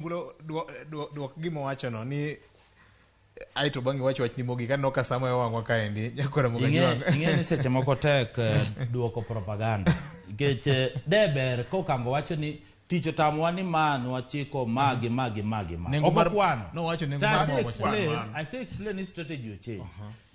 Mbulo duok gima owachono ni aeto bang'e wach wachni mogik aneno ka sama wang'wa kaendi nyakora moga Ing'e ing'e ni seche moko tek duoko propaganda nikech de ber kokango wacho ni tich otamowa ni ma nwachiko ma gi ma gi ma gi ma. Nengo Ok mar- okwano. nowacho nengo To mar ase mogo cha. explain, ase explain ni strategy o change.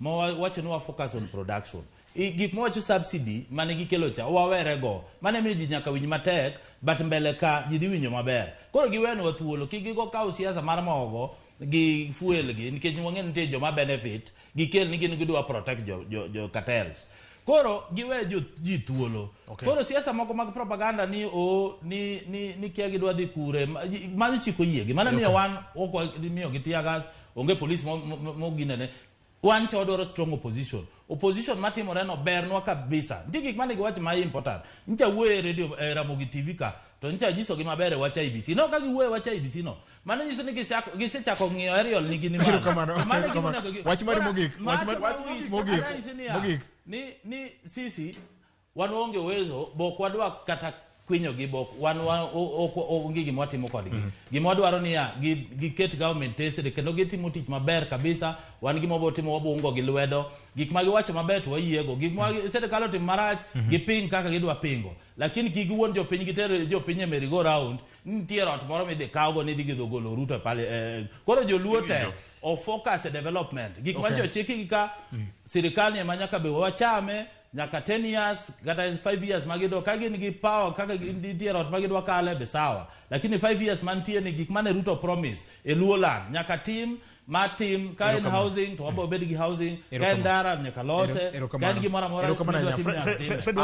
Ma wacho ni wa focus on production. Gik mawacho subsidy mane gikelo cha wawere go. Mane miyo ji nyaka winj matek but mbele ka ji dhi winjo maber. Koro giwenwa thuolo kik gigo kaw siasa mar mogo gi fuel gi nikech wang'e ni nitie joma benefit gikel ni gin gidwa protect jo cartels. Koro giwe jo ji thuolo. Koro siasa moko mag propaganda ni o ni kia gidwa dhi kure mano chik oyiegi. Mano miyo wan ok wamiyo gi tear gas, onge police moginene. Wan cha wadwaro strong opposition. Opposition matimore no bernwa kabisa. Nitie gik mane giwacho ma important. Ncha wuoyo e radio e Ramogi TV ka to ncha nyisogi maber e wach IEBC. No ka giwuoyo e wach IEBC no, mano nyiso ni gisechako ng'iyo aerial nigi ni malo. Erokamano, To mano e gima erokamano. onego gi- Wach mari Koro, mogik, wach macho mar- ma wi- mogik, anyisi niya, mogik. ni sisi wan waonge uwezo bok wadwa kata kwinyogi bok wan onge gima watimo kodgi. Gima wadwaro niya giket government tesre kendo gitimo tich maber kabisa. Wan gima wabo timo wabungo gi lwedo gik ma giwacho maber to wayiego, gik ma sirikal otimo marach giping kaka gidwa pingo, lakini kik giwuond jopiny giter jopiny e merry go round. Nitie ot moro midhi kawgo ni idhi gidho golo Ruto e pale, koro joluo te o focus e development gik ma ochikgi ka sirikal ni ema nyaka be wachame nyaka 10 years kata 5 years magidwa ka gin gi power kaka nitie ot magidwa kale be sawa, lakini 5 years mantie ni gik mane Ruto promise e Luo land nyaka tim ma tim ka en housing to wabo bed gi housing, ka en ndara nyaka lose, ka en gimoro amora Erokamano midwa ahinya. tim nyaka time. Fred.